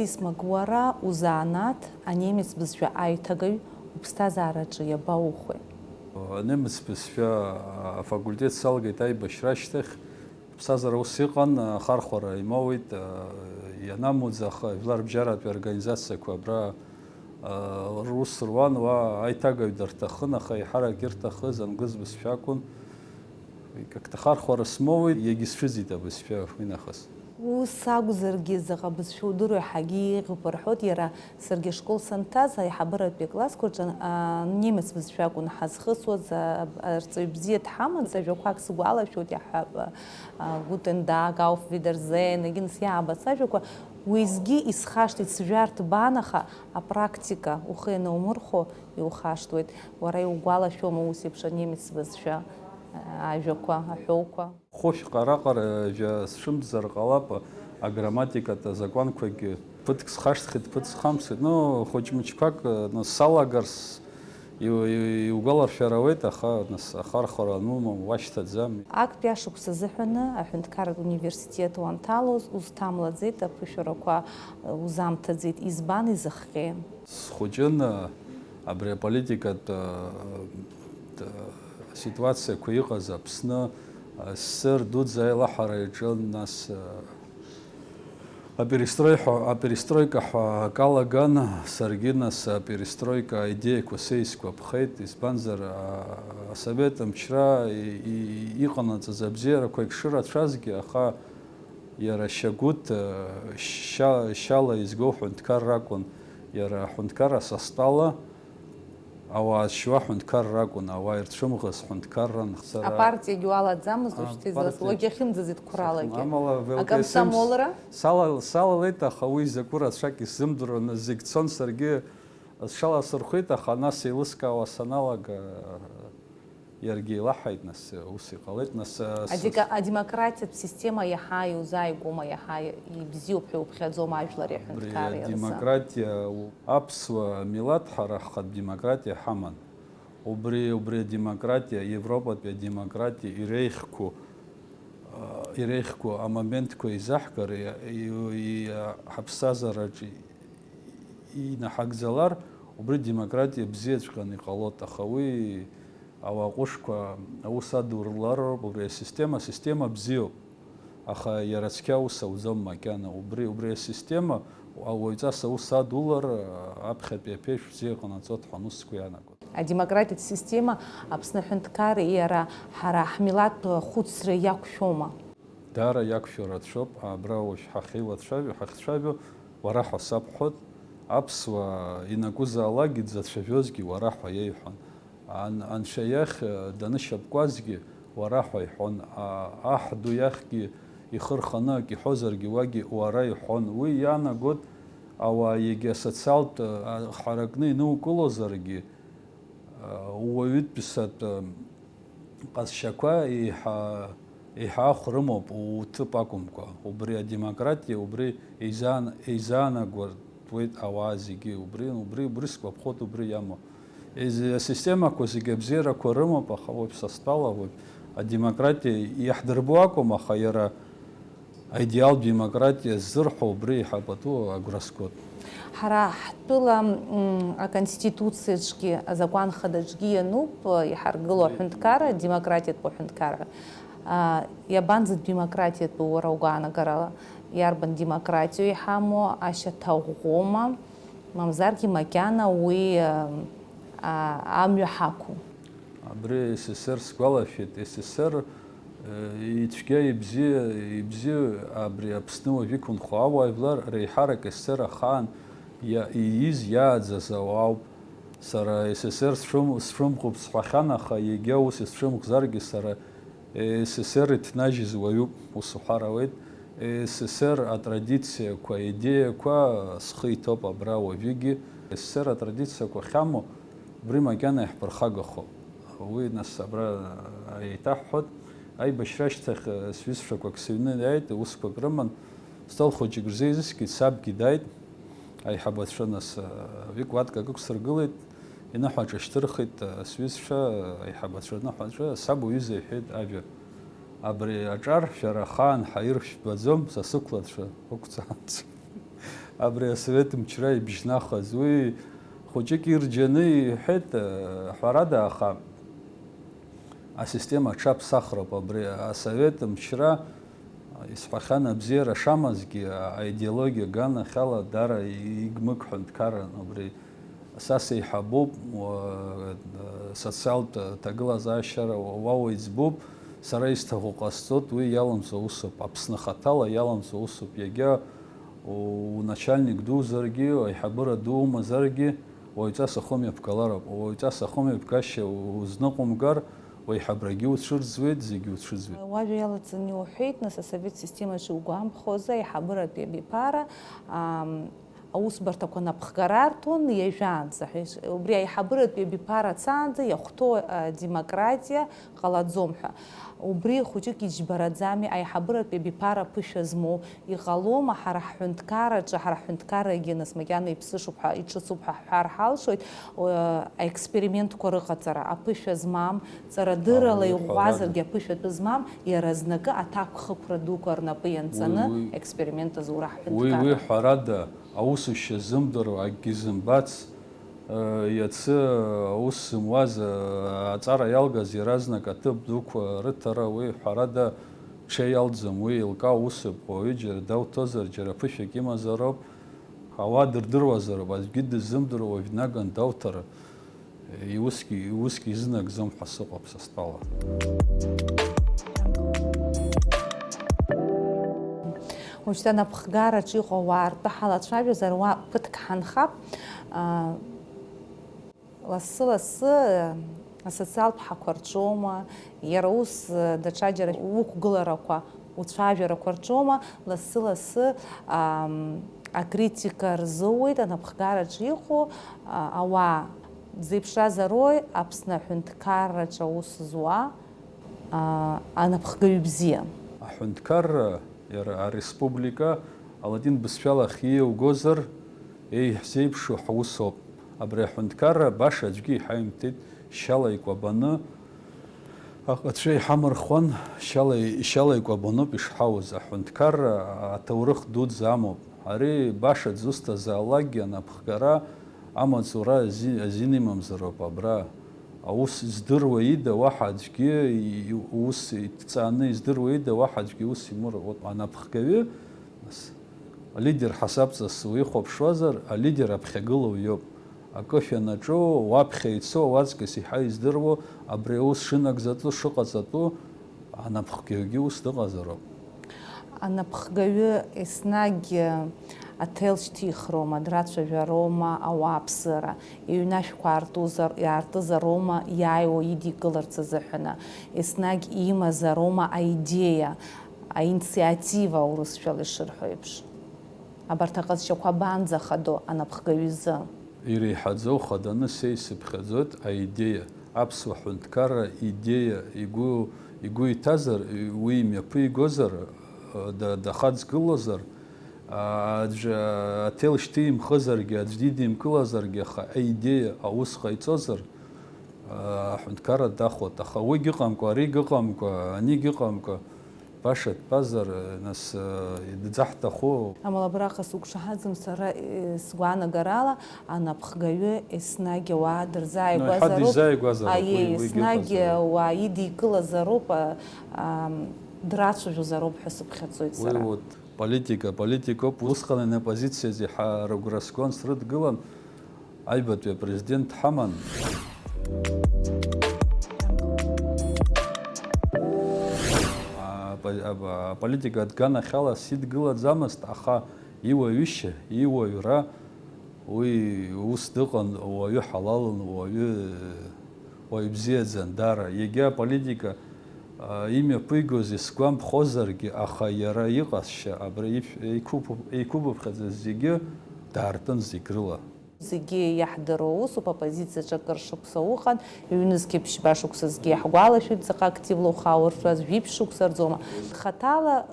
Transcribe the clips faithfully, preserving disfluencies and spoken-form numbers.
Исмак, уара узанааҭ анемец бызшәа аиҭагаҩ уԥсҭазаараҿы иабаухәеи? Анемец бызшәа афакультет салгеит аибашьра ашьҭахь. Ԥсҭазаара ус иҟан, ахархәара имоуит, ианамуӡа, аха жәларбжьаратәи организациақәа абра рус руан, уа аиҭагаҩ дарҭахын, аха еиҳарак ирҭахыз англыз бызшәа акәын. Как-то хархәара смоуит, иагьысцәыӡит абызшәа уи нахыс. Ус акәзаргьы, заҟа бызшәа удыруеи ҳәагьы еиӷьуп рҳәоит, иара саргьы ашкол санҭаз, аиҳабыратәи аклассқәа рҿы, а, немец бызшәа акәын ҳазхысуаз, а, арҵаҩ бзиа дҳаман, ҵәажәақәак сгәалашәоит, иаҳҳәап, а, Guten Tag, Auf Wiedersehen, егьынс иаабац ажәақәа, уеизгьы исхашҭит сжәа рҭбаан, аха апрактика ухы ианаумырхәо иухашҭуеит. Уара иугәалашәома ус еиԥш анемец бызшәа, а, ажәақәа, аҳәоуқәа? Хәышәҟа раҟара жәа сшәымҵзар ҟалап, аграмматикатә азакәанқәагьы ԥыҭк схашҭхьеит, ԥыҭк схамсит. Ну, хәыҷ-мыҷқәак, нас, салагарц иу-, иу-, иугәаларшәар ауеит, аха, нас, ахархәара анумам, уашьҭаӡам. Актәи ашықәс азыҳәаны аҳәынҭқарратә университет уанҭалоз, узҭамлаӡеит, аԥышәарақәа узамҭаӡеит. Избан, изыхҟьеи? Схәыҷын, абри аполитикатә, э, т-, ситуациақәа иҟаз Аԥсны, э, СССР дуӡӡа аилаҳара иаҿын, нас, э, аперестрой-, аперестройка ҳәа акы алаган, саргьы, нас, аперестройка аидеиақәа са исгәаԥхеит, избанзар, а-, асовет мчра и-, и-, иҟанаҵаз абзиарақәа егьшырацәазгьы, аха иара Шьагәыҭ, э, шьа-, шьала изго ҳәынҭқар ракәын, иара аҳәынҭқар асастәала, ауаа зшьуа ҳәынҭқар ракәын, ауаа ирцәымӷыз ҳәынҭқарран. Сара апартиагьы уалаӡамызт, а, уажәшьҭа излаз, апартиагьы уагьахьымӡаӡеит қәралакгьы. Амала В Л К С М акомсомолра? Сала-, салалеит, аха уи закәу рацәак исзымдыруан, зегь цон, саргьы сшаласырхәит, аха нас еилыскаауа саналага, иаргьы еилаҳаит, нас, ус иҟалеит, нас, а, с-, адека-, адемократиатә система иаҳа иузааигәоума, иаҳа ибзиоуп ҳәа иуԥхьаӡома ажәлари абри аҳәынҭқарреи рзы? Адемократиа, у-, аԥсуа милаҭ ҳара ҳхатә демократиа ҳаман. Убри, убри адемократиа, Европатәи адемократиа иреиӷьқәоу, а, иреиӷьқәоу амоментқәа изаҳгар, и-, и-, и-, ҳаԥсҭазаараҿы инаҳагӡалар, убри демократиа бзиаҵәҟьаны иҟалоит, аха уи ауаа ҟәышқәа аус адулароуп, убри асистема, система бзиоуп, аха иара цқьа аус ауӡом макьана. Убри, убри асистема ауаҩҵас аус адулар, аԥхьатәи аԥеиԥш бзиа иҟанаҵоит ҳәа ус сгәы иаанагоит. Адемократиатә система Аԥсны аҳәынҭқарра иара ҳара ҳмилаҭтә хәыцра иақәшәома? Даара иақәшәо рацәоуп, абра уажә ҳахьеилацәажәо, ҳахьцәажәо, уара ҳәа сабҳәоит, аԥсуаа ианакәызаалакгьы дзацәажәозгьы уара ҳәа иеиҳәон. Ан-, анцәа иахь, э, данышьапкуазгьы уара ҳәа иҳәон, а-, аҳ ду иахьгьы ихы рханы ак иҳәозаргьы уагьы уара иҳәон. Уи иаанагоит, ауаа егьа асоциалтә, э, ҳаракны инукылозаргьы, э, ууаҩытәыҩсатә, э, ҟазшьақәа еиҳа, еиҳа ахә рымоуп, уҭыԥ акәымкәа. Убри адемократиа, убри еизаан-, еизаанагартәуеит ауаа зегьы. Убри, убри, убри сгәаԥхоит, убри иамоу. Ез-, асистемақәа зегьы абзиарақәа рымоуп, аха уажә са стәала, уажә адемократиа иаҳдырбо акәым, аха иара аидеалтә демократиа ззырҳәо убри еиҳа пату агәра згоит. Ҳара ҳтәыла, м, аконституциаҿгьы, азакәан хадаҿгьы иануп, иҳаргыло аҳәынҭқарра, демократиатәу аҳәынҭқарра. А, иабанӡа демократиатәу уара угәаанагарала? Иарбан демократиоу иҳамоу, ашьаҭаӷәӷәоума? Мамзаргьы макьана уи, а, а, амҩа ҳақәу. Абри С С Р сгәалашәеит, С С Р, э, ицәгьа ибзиа, ибзиа абри Аԥсны уажә иқәынхо ауаажәлар реиҳарак С С Р ахаан иа-, ииз иааӡаз ауаауп. Сара С С Р сшәым-, сшәымӷуп сҳәахьан, аха егьа ус исцәымӷзаргьы сара С С Р иҭнажьыз уаҩуп, ус уҳәар ауеит. С С Р атрадициақәа, аидеиақәа схы иҭоуп абра уажәыгьы. С С Р атрадициақәа ахьамоу, убри макьана иаҳԥырхагахоуп. Уи, нас, абра еиҭаҳҳәоит. Аибашьра ашьҭахь, сҩызцәақәак сыҩны иааит, усқәак рыман. Стол хәыҷык рзеизыскит, сабгьы дааит. Аиҳабацәа, нас, вик-уатк акы ықәсыргылеит. Иныҳәаҿа шьҭырхит, а, сҩызцәа, аиҳабацәа рныҳәаҿа, саб уҩыза иҳәеит ажәа. Абри аҿар шәара ахаан ҳаиршәбаӡом, са сықәлацәа ықәҵаанӡа. Абри асовет мчра ибжьнахыз, уи хәыҷык ирџьаны иҳәеит, э, ҳәарада, аха асистема аҽаԥсахроуп. Абри асовет мчра, исҳәахьан, абзиара шамазгьы, аидеологиа аганахьала дара игмык ҳәынҭқарран. Абри са сеиҳабуп, уа-, социалтә ҭагылазаашьара уа-, уа уеиҵбуп, сара исҭаху ҟасҵоит, уи иалымҵуа усуп, Аԥсны хаҭала иалымҵуа усуп, иагьа у-, уначальник дузаргьы, аиҳабыра ду умазаргьы, уаҩҵас ахымҩаԥгалароуп, уаҩҵас ахымҩаԥгашьа узныҟәымгар, уеиҳабрагьы уцәырӡуеит, зегьы уцәыӡуеит. Уажәа иалаҵаны иуҳәеит, нас, асовет системаҿы иугәамԥхозар, аиҳабыратәи абиԥара, ам, аусбарҭақәа напхгара арҭон иажәаанӡа ҳәа иш-, убри аиҳабыратәи абиԥара цаанӡа иахәҭоу, а, демократиа ҟалаӡом ҳәа. Убри хәыҷык иџьбараӡами, аиҳабыратәи абиԥара ԥышәа змоу? Иҟалома ҳара ҳҳәынҭқарраҿы, ҳара ҳҳәынҭқаррагьы нас макьана иԥсышуп ҳәа, иҿыцуп ҳәа ҳҳәар ҳалшоит, о, аекспериментқәа рыҟаҵара, аԥышәа змам, ҵарадыррала Ауаҩы иӷәӷәазаргьы ҳәарада. Аԥышәатәы змам, иаразнакы аҭакԥхықәра дуқәа рнапы ианҵаны Уи, уи. Аексперимент азура Уи, уи ҳҳәынҭқарра. Ҳәарада, аусушьа зымдыруа акгьы зымбац, э, иацы аус зымуаз, э, аҵара иалгаз иаразнак аҭыԥ дуқәа рыҭара, уи ҳәарада, ҽеи иалӡом, уи еилкаау усуп, уаҩы џьара дауҭозар, џьара ԥышәак имазароуп, ауаа дырдыруазароуп, аӡәгьы дыззымдыруа уажә днаган дауҭар, Иусгьы, иусгьы изынагӡом ҳәа сыҟоуп са стәала. Уажәшьҭа анапхгараҿы иҟоу ауаа ртәы ҳалацәажәозар, уа ԥыҭк ҳанхап. Аа, лассы-лассы асоциалтә ҳақәа рҿоума, иара ус, даҽаџьара уқәгыларақәа, уцәажәарақәа рҿоума, лассы-лассы, ам, акритика рзууеит анапхгараҿы иҟоу, а, ауаа. Дзеиԥшразарои Аԥсны аҳәынҭқарраҿы аус зуа, а, анапхгаҩ бзиа? Аҳәынҭқарра, иара ареспублика, алатин бызшәала ахьиеугозар, еиҳзеиԥшу ҳусоуп. Абри аҳәынҭқарра баша аӡәгьы иҳаимҭеит, шьала икәабаны, аҟацәа иҳамырхуан, шьала, шьала икәабаноуп ишҳауз. Аҳәынҭқарра аҭоурых дуӡӡа амоуп. Ари баша дзусҭазаалакгьы анапхгара амаҵура ази-, азин имамзароуп абра. Аус здыруа ида уаҳа аӡәгьы, и-, ус идҵааны издыруа ида уаҳа аӡәгьы ус имур-, вот, анапхгаҩы, нас, алидер ҳасабҵас уихәаԥшуазар, алидер аԥхьагылоу иоуп. Акы шәанаҿу, уаԥхьа ицо, уаҵкыс иҳа издыруа, абри аус шынагӡатәу, шыҟаҵатәу, анапхгаҩгьы ус дыҟазароуп. Анапхгаҩы еснагь аҭел шьҭихроума, драцәажәароума ауааԥсыра, иҩнашәқәа аартузар-, иаартызароума иааиуа идикыларц азыҳәаны, еснагь имазароума аидеиа, аинициатива, урысшәала ишырҳәо еиԥш. Абарҭ аҟазшьақәа абанӡахадоу анапхгаҩ изы? Иреиҳаӡоу хаданы са исыԥхьаӡоит аидеиа, аԥсуа ҳәынҭқарра идеиа игәы, игәы иҭазар, уи имҩаԥигозар, да-, дахаҵгылозар, аӡә аҭел шьҭимхызаргьы, аӡә дидимкылазаргьы, аха аидеиа аус ҟаиҵозар, аҳәынҭқарра дахоит. Аха уигь ыҟамкәа, аригь ыҟамкәа, анигь ыҟамкәа, Баша дтәазар, нас, э, дӡаҳҭаху? Амала абраҟа сыгәшаҳаӡам сара, э, сгәаанагарала, анапхгаҩы еснагь ауаа Ну, иҳа дырзааигәазароуп. Дизааигәазароуп, Аиеи, уи, уи еснагь гыҟазароуп. Ауаа идикылазароуп, а, ам, драцәажәозароуп ҳәа сыԥхьаӡоит Уи сара. Вот политика, политикоуп, усҟан аоппозициа зегьы ҳа рыгәра сгон, срыдгылан. Аҩбатәи апрезидент ҳаман. Апо-, апо-, аполитика аганахьала сидгылаӡамызт, аха иуаҩышьа, иуаҩра, уи ус дыҟан, уаҩы ҳалалын, уаҩы, уаҩ бзиаӡан, даара. Егьа аполитика, а, имҩаԥигоз исгәамԥхозаргьы, аха иара иҟазшьа, абра ишә-, еиқәыԥ-, еиқәыԥхьаӡаз зегьы даартын зегь рыла. Зегьы иаҳдыруа усуп, аоппозициаҿы акыр шықәса уҟан, ҩнызқьи ԥшьба шықәса зегьы иаҳгәалашәоит, заҟа активла ухауршәуаз, жәиԥшь шықәса рӡома. Хаҭала,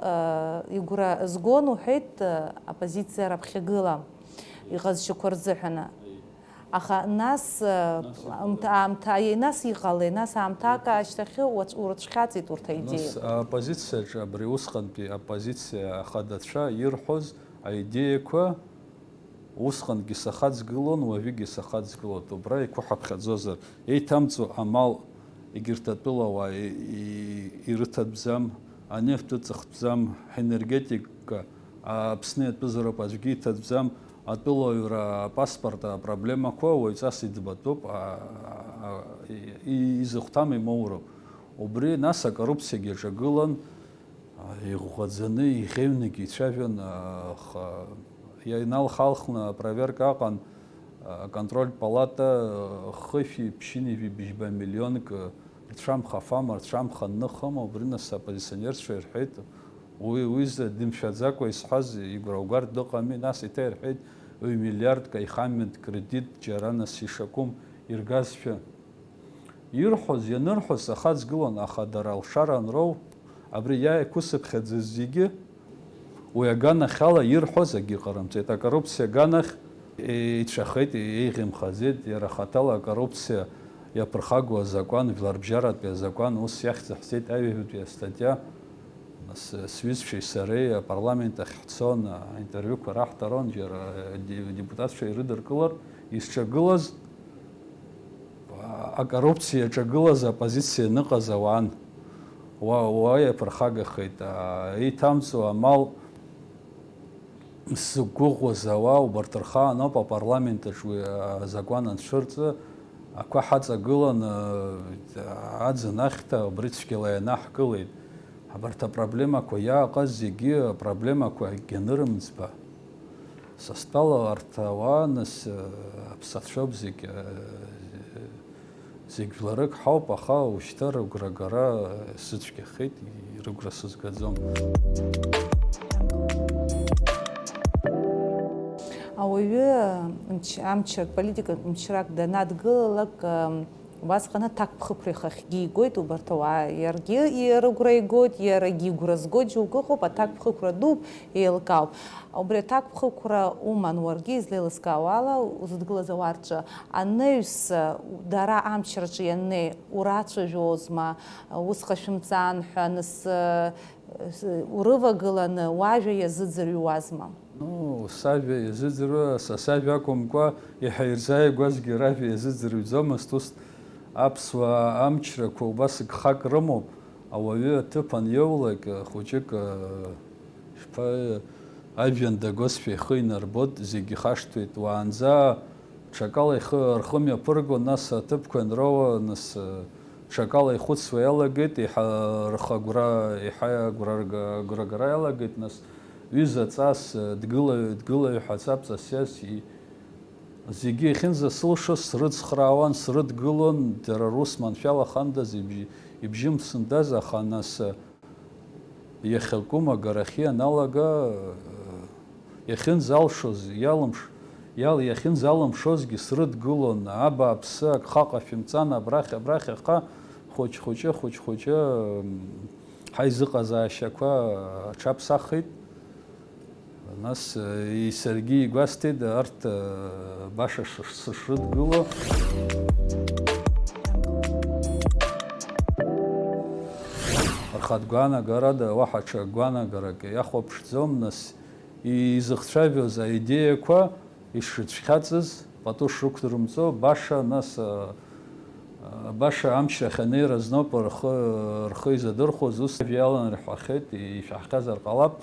э, игәра згон, уҳәеит, э, аоппозициа раԥхьагыла иҟазшьақәа рзыҳәаны. Аха нас, э, Нас аамҭа, аамҭа, аиеи, нас иҟалеи, нас аамҭак ашьҭахьы уац-, урыцәхьаҵит урҭ аидеиақәа. Нас аоппозициаҿы абри усҟантәи аоппозициа ахадацәа ирҳәоз аидеиақәа Усҟангьы сахаҵгылон, уажәыгьы сахаҵгылоит. Убра иқәыҳаԥхьаӡозар, еиҭамҵуа амал егьырҭ атәылауаа и-, и-, ирыҭатәӡам, анефтә ыҵыхтәӡам, ҳенергетика, Аԥсны иатәызароуп, аӡәгьы иҭатәӡам, атәылаҩра апаспорт апроблемақәа уаҩҵас иӡбатәуп, а, а, а, и-, и-, изыхәҭам имоуроуп. Убри нас акоррупциагьы аҿагылан, Иӷәӷәаӡаны, иӷьеҩнгьы ицәажәон, аха ианалхалхны апроверка аҟан, аконтрольтә палата хышәи ԥшьынҩажәи бжьба миллионк рцәамхафама, рцәамханныхама, убри нас аоппозиционерцәа ирҳәеит, уи, уи зда дымшәаӡакәа изҳәаз игәра угартә дыҟами, нас еиҭа ирҳәеит, ҩ-миллиардк аихамҩатә кредит џьара нас ишакәым иргазшәа. Ирҳәоз, ианырҳәоз сахаҵгылон, аха дара алшара анроу, абри иааиқәысыԥхьаӡаз зегьы, уи аганахьала ирҳәоз акгьы ҟарымҵеит. Акоррупциа аганахь еицәахеит, еиӷьымхаӡеит, иара хаҭала акоррупциа иаԥырхагоу азакәан, жәларбжьаратәи азакәан, ус иахьӡ ҳҵеит аҩажәатәи астатиа. Нас сҩызцәеи сареи апарламент ахь ҳцон, аинтервиуқәа раҳҭарон, џьара де-, депутатцәа ирыдыркылар, исҿагылаз, а, акоррупциа иаҿагылаз аоппозициа аныҟаз ауаан. Уа, уа иаԥырхагахеит, а, еиҭамҵуа амал сзықәгәыӷуаз ауаа, убарҭ рхаан ауп апарламент аҿы уи азакәан анцәырҵы, ақәа ҳаҵагыланы, аӡын ахьҭа убри цәгьала ианаҳкылеит. Абарҭ апроблемақәа иааҟаз зегьы апроблемақәа егьанырымӡба. Са стәала арҭ ауаа нас, аԥсацәоуп зегь, зегь жәларык ҳауп, аха ушьҭа рыгәрагара сыцәгьахеит, рыгәра сызгаӡом. Ауаҩы мч-, амчратә политикатә мчрак данадгылалак, ам, убасҟан аҭакԥхықәра ихахьгьы игоит, убарҭ ауаа иаргьы ирыгәра игоит, иарагьы игәра згоит, џьоукы ыҟоуп, аҭакԥхықәра дууп, еилкаауп. Убри аҭакԥхықәра уман уаргьы, излеилыскаауа ала, узыдгылаз ауаа рҿы анаҩс, дара амчраҿы ианнеи, урацәажәозма, усҟа шәымцан ҳәа, нас, урывагыланы уажәа иазыӡырҩуазма? Ну, сажәа иазыӡырҩуа, са сажәа акәымкәа, иаҳа ирзааигәазгьы ражәа иазыӡырҩӡомызт, ус аԥсуаа амчрақәа убас гхак рымоуп, ауаҩы аҭыԥ аниоулак, хәыҷык, шәԥа, ажәҩан дагозшәа ихы инарбоит, зегь ихашҭуеит, уаанӡа ҽакала ихы, рхы мҩаԥыргон, нас аҭыԥқәа анроуа, нас, ҽакала ихәыцуа иалагеит, еиҳа рхы агәра, еиҳа агәра рга-, агәрагара иалагеит, нас ҩыза ҵас, дгылаҩ-, дгылаҩ ҳәа ҵаԥҵас иас и-, зегьы иахьынӡасылшоз срыцхраауан, срыдгылон, дара рус маншәалахандаз, ибжьы, ибжьымсындаз, аха нас, Иахьакәым агарахьы ианалага, иахьынӡалшоз, иалымш-, иал-, иахьынӡалымшозгьы срыдгылон, абааԥсы, агхаҟа шәымҵан, абрахь, абрахь, аха хәыҷ-хәыҷы, хәыҷ-хәыҷы, м, ҳаизыҟазаашьақәа аҽаԥсахит. Нас, и-, саргьы игәасҭеит, арҭ, э, баша ш-, сышрыдгыло. Рхатә гәаанагарада уаҳа ҽа гәаанагарак иахәаԥшӡом, нас, изыхцәажәоз аидеиақәа ишрыцәхьаҵыз, пату шрықәдырымҵо, баша, нас, э, э, баша амчрахь анеира азноуп рхы, рхы изадырхәоз, ус иалан рҳәахьеит, ишәаҳхьазар ҟалап.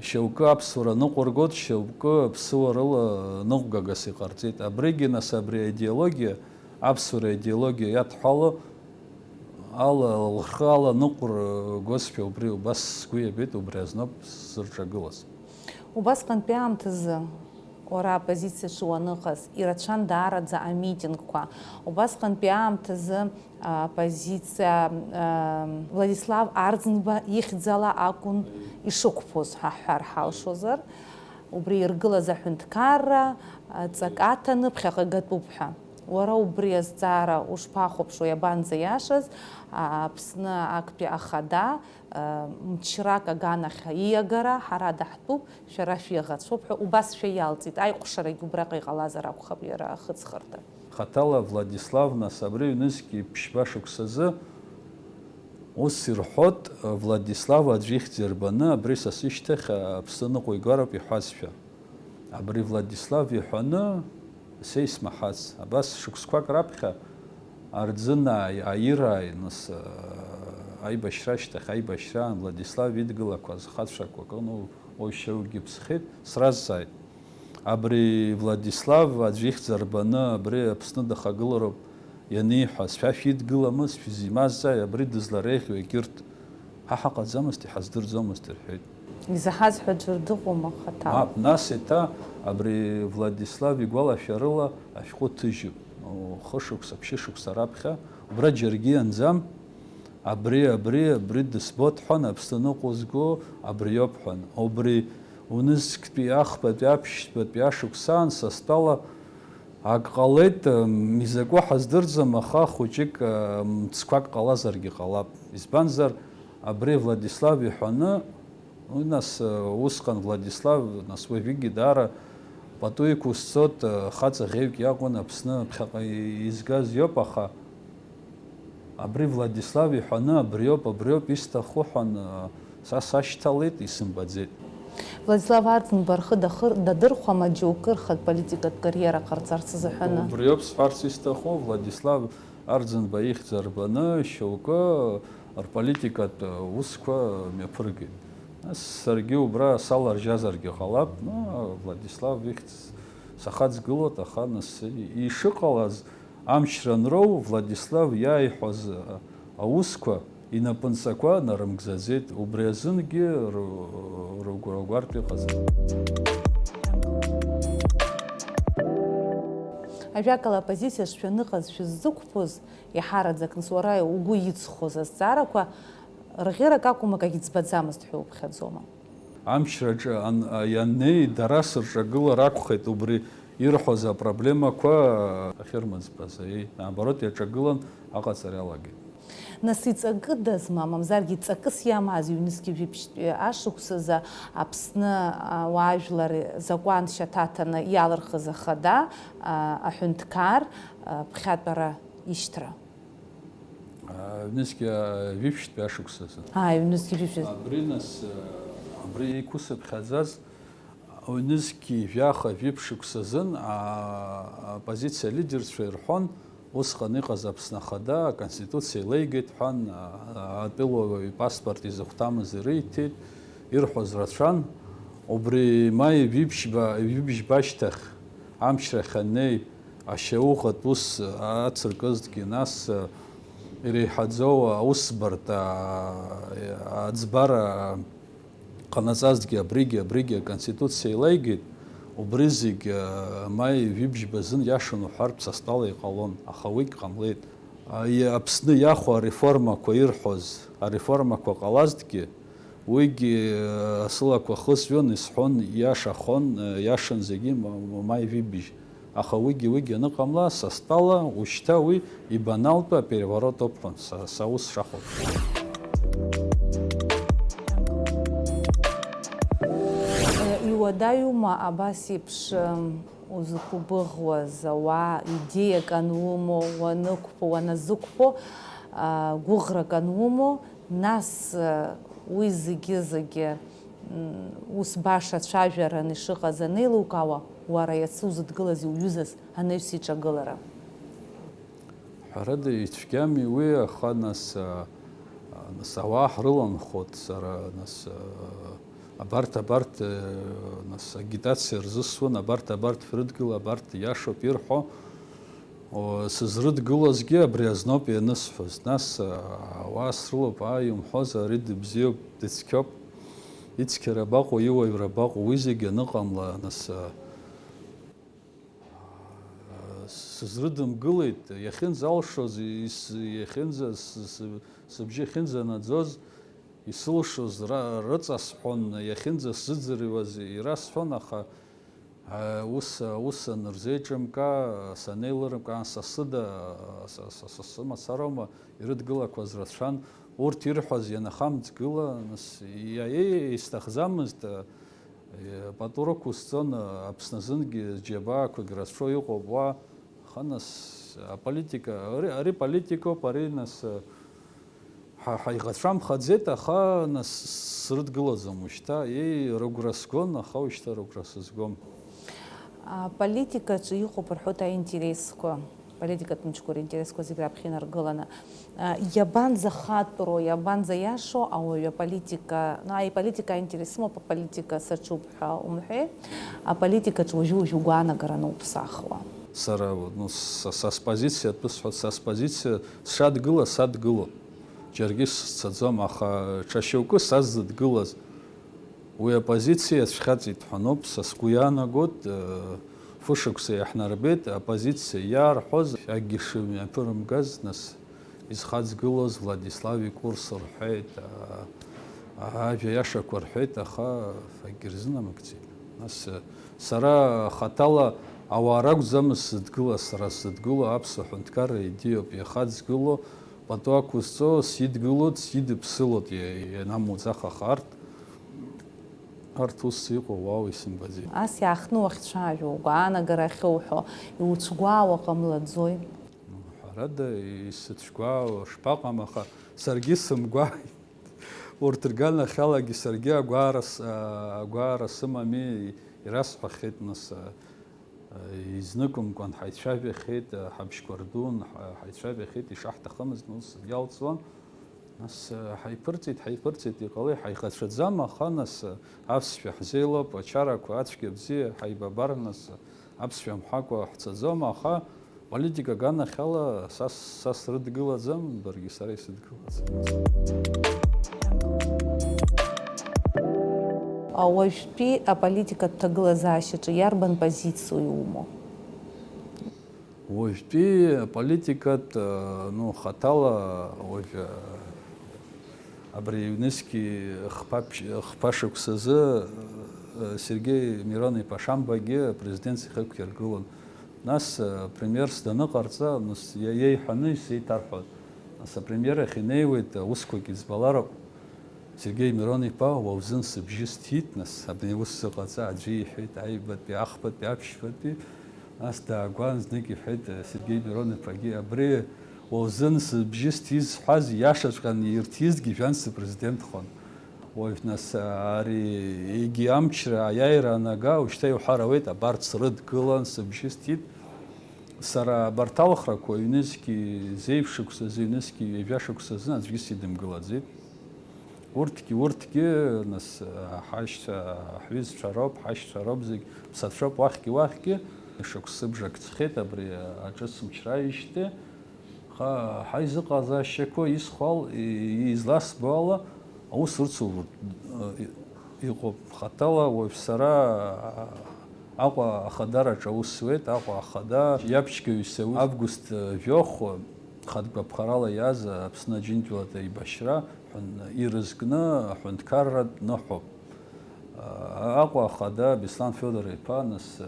Шьоукы аԥсуара ныҟәыргоит, шьоукы аԥсуарала ныҟәгагас иҟарҵеит. Абригьы, нас, абри аидеологиа, аԥсуара аидеологиа иадҳәало ала, лхы ала ныҟәыргозшәа убри убас сгәы иабеит, убри азноуп сзырҿагылаз. Убасҟантәи аамҭазы уара аоппозициаҿы уаныҟаз, ирацәан даараӡа амитингқәа. Убасҟантәи аамҭазы Аоппозициа, Владислав Арӡынба ихьӡала акәын ишықәԥоз ҳәа ҳҳәар ҳалшозар, убри иргылаз аҳәынҭқарра ҵак аҭаны ԥхьаҟа игатәуп ҳәа. Уара убри азҵаара ушԥахәаԥшуеи, иабанӡа иашаз, Аԥсны актәи ахада мчрак аганахь ииагара ҳара даҳтәуп, шәара шәиаӷацәоуп ҳәа убасшәа иалҵит, аиҟәшарагь убраҟа иҟалазар акәхап иара ахыҵхырҭа. Хаҭала Владислав, нас абри ҩнызқьи ԥшьба шықәсазы ус ирҳәоит, Владислав аӡә ихьӡ ирбаны, абри са сышьҭахь Аԥсны ныҟәигароуп иҳәазшәа. Абри Владислав иҳәаны са исмаҳац, абас шықәсқәак раԥхьа Арӡынааи, Аирааи, нас, э, аибашьра ашьҭахь, аибашьраан Владислав идгылақәаз хацәақәак ыҟан, уи шьоукгьы ԥсхеит, сразҵааит. Абри Владислав аӡә ихьӡ арбаны абри Аԥсны дахагылароуп ианиҳәа, сшәа шәидгыламыз, шәзимазҵааи, абри дызлареиӷьу егьырҭ? Ҳа ҳаҟаӡамызт, иҳаздырӡомызт, рҳәеит. Изаҳаз ҳәа аӡәыр дыҟоума хаҭала? Мап, нас еиҭа абри Владислав игәалашәарыла ашәҟәы ҭыжьуп. О, хышықәса, ԥшьышықәса раԥхьа, убра џьаргьы ианӡам, абри, абри, абри дысбоит ҳәан, Аԥсны ныҟәызго абриоуп ҳәан. Убри унызқьтәи ахԥатәи аԥшьбатәи ашықәсаан са стәала ак ҟалеит, м, изакәу ҳаздырӡом, аха хәыҷык, м, мцқәак ҟалазаргьы ҟалап. Избанзар, абри Владислав иҳәаны, уи нас, э, усҟан Владислав, нас уажәыгьы даара пату иқәысҵоит, э, хаҵа ӷьеҩк иакәын Аԥсны ԥхьаҟа и-, изгаз иоуп, аха абри Владислав иҳәаны, абриоуп, абриоуп исҭаху ҳәан, э, са сашьҭалеит, исымбаӡеит. Владислав Арӡынба рхы дахыр-, дадырхәама џьоукы рхатә политикатә кариера ҟарҵарц азыҳәаны? Убриоуп сҳәарц исҭаху, Владислав Арӡынба ихьӡ арбаны шьоукы рполитикатә усқәа мҩаԥыргеит. Нас саргьы убра саларжьазаргьы ҟалап, но Владислав ихьӡ сахаҵгылоит, аха нас ишыҟалаз амчра анроу, Владислав иааиҳәоз аусқәа инапынҵақәа нарымгӡаӡеит, убри азынгьы ры-, рыгәра гәартә иҟаӡам. Ажәакала, аоппозициа шшәаныҟаз шәыззықәԥоз, иҳараӡак, нас, уара угәы иҵхоз азҵаарақәа рӷьырак акәым, акагь ӡбаӡамызт ҳәа уԥхьаӡома? Амчраҿы ан-, а, ианнеи, дара сырҿагылар акәхеит убри ирҳәоз апроблемақәа, а, ахьырмыӡбаз, аиеи, наоборот, иаҿагылан аҟаҵара иалагеит. Нас иҵакыдазма, мамзаргьы ҵакыс иамаз ҩнызқьи жәиԥшьтәи ашықәсазы Аԥсны, а, ауаажәлар закәан шьаҭаҭаны иалырхыз ахада, а, аҳәынҭқар, а, ԥхьатәара ишьҭра? Аҩнызқьи жәиԥшьтәи ашықәсазы. Ааи, ҩнызқьи жәиԥшьтәи. Абри нас, абри иқәысыԥхьаӡаз аҩнызқьи жәаха жәиԥшь шықәсазын, а-, аоппозициа лидерцәа ирҳәон, усҟан иҟаз Аԥсны Ахада аконституциа еилеигеит ҳәан, а-, атәылауаҩ ипаспорт изыхәҭамыз ирыиҭеит, ирҳәоз рацәан. Убри маи ҩыбжьба-, ҩыбжьба ашьҭахь, амчрахь аннеи, ашьауӷатә ус ацыркызҭгьы, нас, иреиҳаӡоу аусбарҭа, аӡбара ҟанаҵазҭгьы абригьы, абригьы аконституциа еилеигеит, убри зегь, маи ҩыбжьба азын иашан уҳәартә са стәала иҟалон, аха уигь ҟамлеит. Аԥсны иахәо ареформақәа ирҳәоз, ареформақәа ҟалазҭгьы, уигьы, э, сылақәа хысҩон, исҳәон, иашахон, э, иашан зегьы ма-, ма-, маи жәибжь. Аха уигьы, уигьы аныҟамла, са стәала, ушьҭа уи ибаналтәу апереворот ауп ҳәа, са, са ус шахәаԥшуа. Э, иуадаҩума абас еиԥш, м, узықәгәыӷуаз ауаа идеиак анумоу, уанықәԥо, уаназықәԥо, а, гәыӷрак анумоу, нас, а, уи зегьы-зегьы, м, ус баша цәажәаран ишыҟаз анеилукаауа, уара иацы узыдгылаз иуҩызаз анаҩс иҿагылара? Ҳәарада, ицәгьами уи, аха нас, а, нас ауаа ҳрыланхот, сара, нас, а, абарҭ, абарҭ, э, нас, агитациа рзысуан, абарҭ, абарҭ шәрыдгыла, абарҭ иашоуп ирҳәо. О, сызрыдгылозгьы абри азноуп ианысҳәоз. Нас, а, ауаа срылоуп, ааи, умҳәозар, ари дыбзиоуп, дыцқьоуп. Ицқьара абаҟоу, иуаҩра абаҟоу, уи зегьы аныҟамла, нас, а, сызрыдымгылеит, иахьынӡалшоз, ис-, иахьынӡа-, с-, с-, сыбжьы ахьынӡанаӡоз, исылшоз ра-, рыҵасҳәон, иахьынӡасзыӡырҩуаз ирасҳәон, аха, а, ус, ус анырзеиҿымка, санеилыркаан, са сыда, са, са, са сымацароума ирыдгылақәаз рацәан, урҭ ирҳәаз ианахамҵгыла, нас, иа-, иа-, исҭахӡамызт, а, Пату рықәысҵон, Аԥсны азынгьы џьабаақәагь рацәоу иҟоуп уа, аха нас аполитика, ари, ари политикоуп, ари нас, ҳа, ҳаиӷацәамхаӡеит, аха нас срыдгылаӡом ушьҭа, еи, рыгәра сгон, аха ушьҭа рыгәра сызгом. Аполитикаҿы иҟоуп рҳәоит аинтересқәа, политикатә мчқәа ринтересқәа зегь раԥхьа инаргыланы. А, иабанӡахатәроу, иабанӡаиашоу ауаҩы аполитика, ну, аи, политика аинтерес сымоуп, аполитика саҿуп ҳәа умҳәеи, аполитикаҿы уажәы-уажәы угәаанагараны уԥсахуа? Сара, ну, са, са спозициа атәы сҳәоит, са спозициа сшадгыла, садгыло. Џьаргьы сцаӡом, аха ҽа шьоукы саззыдгылаз, уи апозициа ацәхьаҵит ҳәа ноуп, са сгәы иаанагоит, э, фышықәса иаҳнарбеит, апозициа иаарҳәоз акгьы шымҩаԥырымгаз, нас, изхаҵгылоз Владислав икурс рҳәеит, а, а, ажәа иашақәа рҳәеит, аха акгьы рзынамыгӡеит. Нас, э, сара хаҭала ауаа ракәӡамызт сзыдгыла, сара сзыдгыло аԥсуа ҳәынҭқарра идеиоуп, иахаҵгыло, пату ақәызҵо, сидгылоит, сидыԥсылоит, иа-, ианамуӡахаха арҭ, арҭ ус иҟоу уау исымбаӡеит. Ас иаахтны уахьцәажәо, угәаанагара ахьоуҳәо, иуцәгәаауа ҟамлаӡои? Ҳәарада, исыцәгәаауа шԥаҟам, аха саргьы сымгәааит. Урҭ рганахьалагьы саргьы агәаара с-, а, агәаара сымами, ирасҳәахьеит, нас, а, а, изныкымкәан ҳаицәажәахьеит, а, ҳабжьқәа рдун, ҳа-, ҳаицәажәахьеит, ишаҳҭахымыз, нас, иалҵуан. Нас, а, ҳаиԥырҵит, ҳаиԥырҵит, иҟалеи, ҳаихацәаӡам, аха, нас, а, аԥсшәа ҳзеилоуп, ачарақәа, ацәгьа-бзиа, ҳаибабар, нас, а, аԥсшәа мҳәакәа ҳцаӡом, аха политика аганахьала са, са срыдгылаӡам, баргьы сара исыдгылаӡам. А уажәтәи аполитикатә ҭагылазаашьаҿы иарбан позициа иумоу? Уажәтәи аполитикатә, ну, хаҭала уажә, абри ҩнызқьи хԥа-, хԥа шықәсазы, э, Сергеи Мирон-иԥа Шамбагьы апрезидентс ихықәиргылон. Нас, э, премьерс даныҟарҵа, нас иа-, иеиҳәаны исеиҭарҳәон. Нас апремьер ахь инеиуеит, аусқәагьы збалароуп. Сергеи Мирон-иԥа, уа узын сыбжьы сҭиит, нас, абни аус сыҟаҵа, аӡәы иҳәеит, аҩбатәи, ахԥатәи, аԥшьбатәи, нас даагәан, знык иҳәеит, Сергеи Мирон-иԥагьы, абри уа узын сыбжьы сҭиз зҳәаз, ииашаҵәҟьаны ирҭизҭгьы жәан сыпрезидентхон. Уажә, нас, ари егьи амчра аиааира анага, ушьҭа иуҳәар ауеит, абарҭ срыдгылан, сыбжьы сҭиит. Сара абарҭ алхрақәа ҩнызқьи зеиԥш шықәсазы, ҩнызқьи ҩажәа шықәсазы аӡәгьы сидымгылаӡеит. Урҭгьы, урҭгьы, нас, ҳашьцәа, ҳҩызцәа роуп, ҳашьцәа роуп зегь, ԥсацәоуп уахьгьы, уахьгьы. Шықәсыбжак ҵхеит абри аҿыц мчра ижьҭеи. Аха ҳаизыҟазаашьақәа исхәал, и-, изласбо ала, аус рыцу, э, и-, иҟоуп. Хаҭала уажә сара, а, Аҟәа ахадараҿы аус зуеит, Аҟәа ахада иаԥшьгаҩыс аус. Август, э, жәохә, хатә гәаԥхарала иааз Аԥсны Аџьынџьтәылатә еибашьра ҳәын-, ирызкны аҳәынҭқарратә ныҳәоуп. Аҟәа ахада Беслан Федор-иԥа, нас,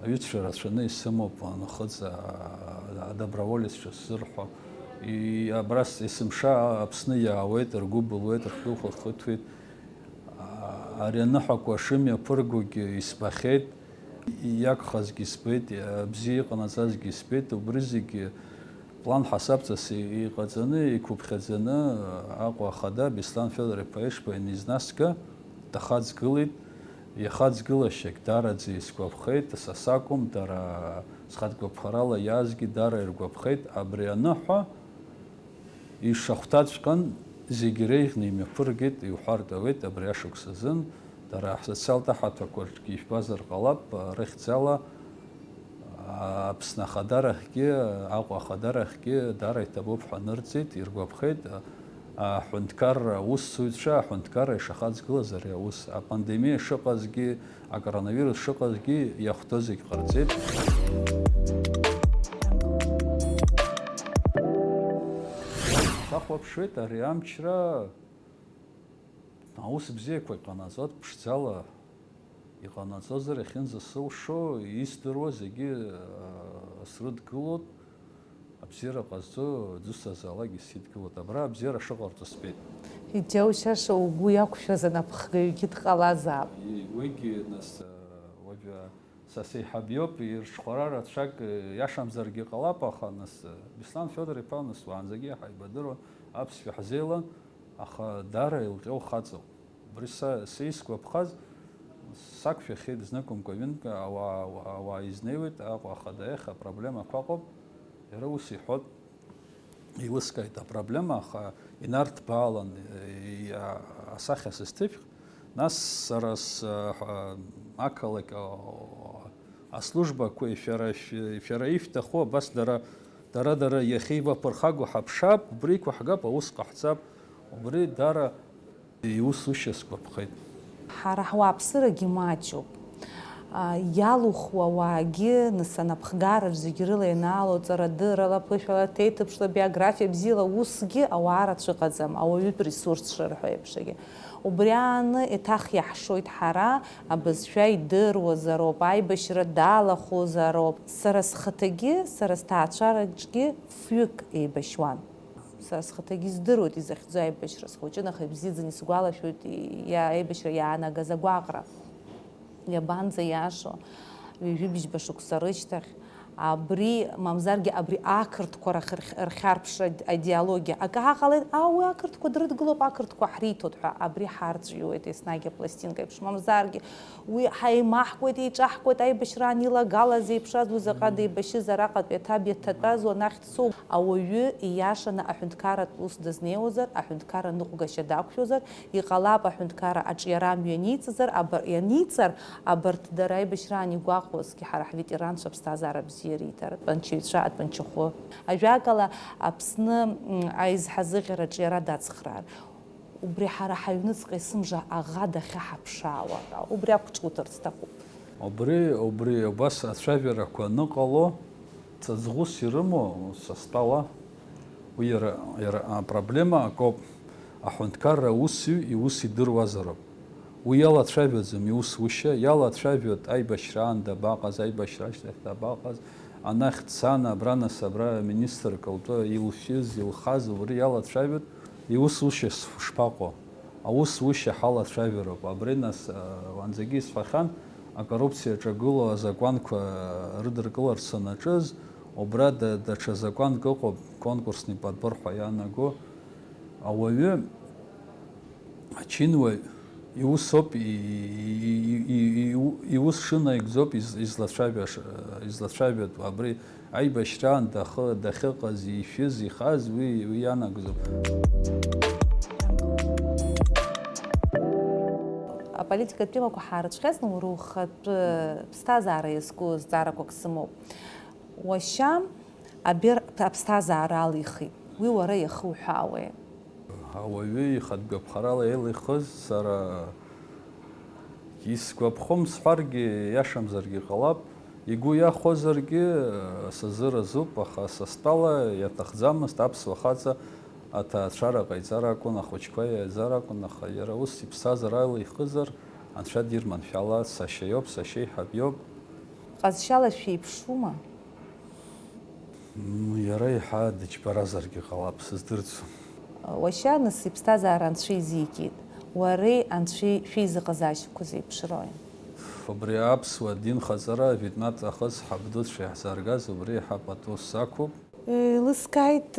аҩызцәа рацәаны исымоуп, анхыҵ, а, адоброволеццәа сзырҳәо. И-, абра с-, есымша Аԥсны иаауеит, ргәы былуеит, рхәылхәа хыҭәеит. А, ари аныҳәақәа шымҩаԥыргогьы избахьеит, иагхазгьы збеит, бзиа иҟанаҵазгьы збеит, убри зегьы План ҳасабҵас иҟаҵаны, иқәыԥхьаӡаны Аҟәа ахада Беслан Федор-иԥа Ешба ианизнасга, дахаҵгылеит. Ихаҵгылашьагь дараӡа исгәаԥхеит, са сакәым, дара зхатә гәаԥхарала иаазгьы дара иргәаԥхеит. Абри аныҳәа, ишахәҭаҵәҟьан, зегьы иреиӷьны имҩаԥыргеит, иуҳәартә ауеит, абри ашықәс азын дара ҳсоциалтә аҳаҭақәа рҿгьы ижәбазар ҟалап, рыхьӡала Аԥсны ахадарахьгьы, Аҟәа ахадарахьгьы даара иҭабуп ҳәа нырҵеит, иргәаԥхеит, аҳәынҭқарра аусзуҩцәа аҳәынҭқарра ишахаҵгылаз ари аус, апандемиа шыҟазгьы, акоронавирус шыҟазгьы иахәҭоу зегь ҟарҵеит. Сахәаԥшуеит ари амчра, аус бзиақәа иҟанаҵоит ԥшӡала. Иҟанаҵозар, иахьынӡасылшо, издыруа зегьы, аа, срыдгылоит, абзиара ҟазҵо дызусҭазаалакгьы сидгылоит. Абра абзиара шыҟарҵо збеит. Иџьаушьаша угәы иақәшәаз анапхгаҩгьы дҟалазаап. И-, уигьы, нас, аа, уажәы са сеиҳаб иоуп, ирҽхәара рацәак, э, иашамзаргьы ҟалап, аха, нас, э, Беслан Федор-иԥа, нас, уаанӡагьы ҳаибадыруан, аԥсшәа ҳзеилан, аха даара илҟьоу хаҵоуп. Убри са, са исгәаԥхаз, Сақәшәахьеит зныкымкәа-ҩынтәкы ауаа, ауаа изнеиуеит, Аҟәа ахада иахь апроблемақәа ыҟоуп. Иара ус иҳәоит, еилыскааит апроблема, аха инарҭбаалан, иа-, асахьа сызҭышәх, нас сара с-, ҳа-, ақалақь, а-, аслужбақәеи шәара шә-, шәара ишәҭаху абас дара, дара, дара иахьеиваԥырхагоу ҳаԥшаап, убри иқәаҳгап, аус ҟаҳҵап, убри дара Иусушьа сгәаԥхеит. Ҳара ҳуааԥсырагьы маҷуп. А, иалухуа ауаагьы, нас, анапхгараҿ зегь рыла ианаалоҵара, дырала, ԥышәала, ҭеиҭыԥшла, биографиа бзиала, усгьы ауаа рацәыҟаӡам, ауаҩытә ресурсцәа рҳәо еиԥшгьы. Убри ааны еиҭах иаҳшоит ҳара, абызшәа идыруазароуп, аибашьра далахәызароуп. Сара схаҭагьы, сара сҭаацәараҿгьы фҩык еибашьуан. Сара схаҭагьы издыруеит изахьӡу аибашьра схәыҷын, аха ибзиаӡаны исгәалашәоит иа-, аибашьра иаанагаз агәаҟра. Иабанӡа иашоу, ҩажәи бжьба шықәса рышьҭахь, абри, мамзаргьы абри ақырҭқәа рахь рхь-, рхьарԥшра ид-, аидеологиа. Акы ааҟалеит, аа, уи ақырҭқәа дрыдгылоуп, ақырҭқәа ҳриҭоит ҳәа, абри ҳарҵәиуеит еснагь апластинка еиԥш. Мамзаргьы Уи ҳаимаҳкуеит, еиҿаҳкуеит, аибашьраан илагалаз еиԥшаз, уи заҟа деибашьыз араҟатәи аҭаб иаҭатәаз уанахь дцоуп. Ауаҩы ииашаны аҳәынҭқарратә ус дазнеиуазар, аҳәынҭқарра ныҟәгашьа дақәшәозар, иҟалап аҳәынҭқарра аҿиара амҩа аниҵазар, абар-, ианиҵар, абарҭ дара аибашьраан игәаҟуазгьы ҳара ҳветеранцәа аԥсҭазаара бзиа риҭар, атәанчаҩцәа атәанчахәы. Ажәакала, Аԥсны, м, аизҳазыӷьара аҿиара дацхраар. Убри ҳара ҳаҩныҵҟа есымша аӷа дахьаҳаԥшаауа, убри ақәҿуҭыр сҭахуп. Убри, убри убас ацәажәарақәа аныҟало, ҵаҵӷәыс ирымоу, са стәала, уи иара, иара апроблема акоуп, аҳәынҭқарра аусзуҩ иус идыруазароуп. Уи иалацәажәаӡом иусушьа, иалацәажәоит аибашьраан дабаҟаз, аибашьра ашьҭахь дабаҟаз, анахь дцан, абра нас абра министрк лтәы илшьыз, илхаз, убри иалацәажәоит. Иусушьа шԥаҟоу? Аусушьа ҳалацәажәароуп. Абри нас, уанӡагьы исҳәахьан, акоррупциа аҿагылоу азакәанқәа рыдыркыларц санаҿыз, убра да-, даҽа закәанк ыҟоуп, конкурсный подбор ҳәа иаанаго. Ауаҩы, ачинуаҩ, иусоуп, и-, и-, и-, и-, иу-, иус шынаигӡоуп из-, излацәажәаша, излацәажәатәу. Абри Аибашьраан дахы-, дахьыҟаз, ишәыз, ихаз уи, уи ианагӡоуп. Аполитикатә темақәа ҳаарыцәҟьазны уара ухатәы ԥсҭазаара иазку зҵаарақәак сымоуп. Уашьа абер-, аԥсҭазаара алихит. Уи уара иахуҳәаауеи? Ауаҩы ихатә гәаԥхарала еилихыз сара исгәаԥхом сҳәаргьы, иашамзаргьы ҟалап, игәы иахәозаргьы, сазыразуп, аха са стәала иаҭахӡамызт аԥсуа хаҵа аҭаацәара ҟаиҵар акәын, ахәыҷқәа иааӡар акәын, аха иара ус иԥсҭазаара алихызар, Анцәа дирманшәала, сашьа иоуп, сашьеиҳаб иоуп. Ҟазшьала шәеиԥшума? М, иара еиҳа дыџьбаразаргьы ҟалап, сыздырӡом. Уашьа нас иԥсҭазаара Анцәа изикит. Уареи Анцәеи шәеизыҟазаашьақәа зеиԥшроуи? Убри аԥсуа динхаҵара жәытәнатә аахыс ҳабдуцәа иаҳзааргаз убри еиҳа пату сақәуп. Еилыскааит,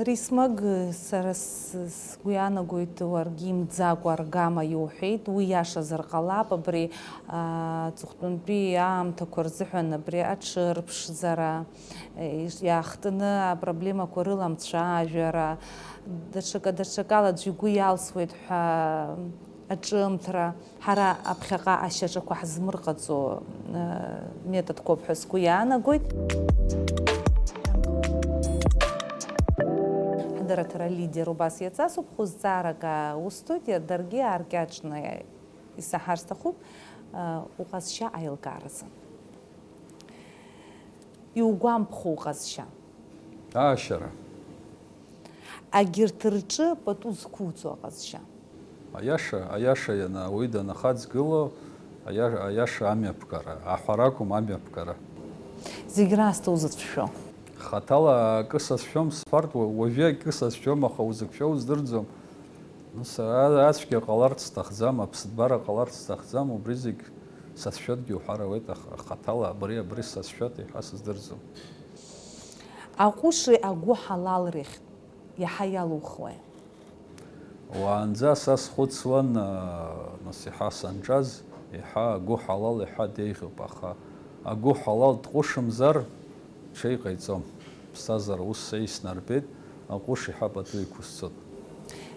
Рисмаг, сара с-, сгәы иаанагоит, уаргьы имӡакәа аргама иуҳәеит, уи иашазар ҟалап, абри, аа, аҵыхәтәантәи аамҭақәа рзыҳәан абри аҽырԥшӡара, е, иш-, иаахтны апроблемақәа рыламцәажәара, даҽакы, даҽакала аӡәы игәы иалсуеит ҳәа аҿымҭра, ҳара аԥхьаҟа ашьаҿақәа ҳзымырҟаҵо, э, методқәоуп ҳәа сгәы иаанагоит. Ҳдырраҭара лидер убас иаҵасуп, хәы зҵаарак аусҭоит, иа-, даргьы ааркьаҿны исаҳар сҭахуп, э, уҟазшьа аилкааразы. Иугәамԥхо уҟазшьа? Аашьара. Агьырҭ рҿы пату зқәуҵо аҟазшьа? Аиаша, аиаша иана-, ауаҩы данахаҵгыло, аиа-, аиаша амҩаԥгара, аҳәара акәым, амҩаԥгара. Зегь раасҭа узыцәшәо? Хаҭала акы сацәшәом сҳәартә, уа-, уажәы акы сацәшәом, аха узықәшәо уздырӡом. Нас а-, ацәгьа ҟаларц сҭахӡам, аԥсҭбара ҟаларц сҭахӡам, убри зегь сацәшәоитгьы уҳәар ауеит, аха хаҭала абри, абри сацәшәоит иҳәа сыздырӡом. Аҟәышреи агәы ҳалалрахьтә иаҳа иалухуеи? Уаанӡа са схәыцуан, а, нас иаҳа санҿаз, Еиҳа агәы ҳалал еиҳа деиӷьуп, аха агәы ҳалал дҟәышымзар, ҽеи ҟаиҵом. Ԥсҭазаара ус сеиснарбеит, аҟәыш еиҳа пату иқәысҵоит.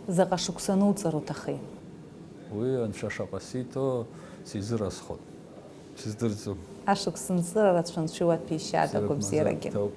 Заҟа шықәса ануҵар уҭахи? Уи Анцәа шаҟа сиҭо сизыразхоит. Сыздырӡом. Ашықәс нҵыра рацәа Анцәа иуаҭәеишьаат агәабзиарагьы. Ҭоуп.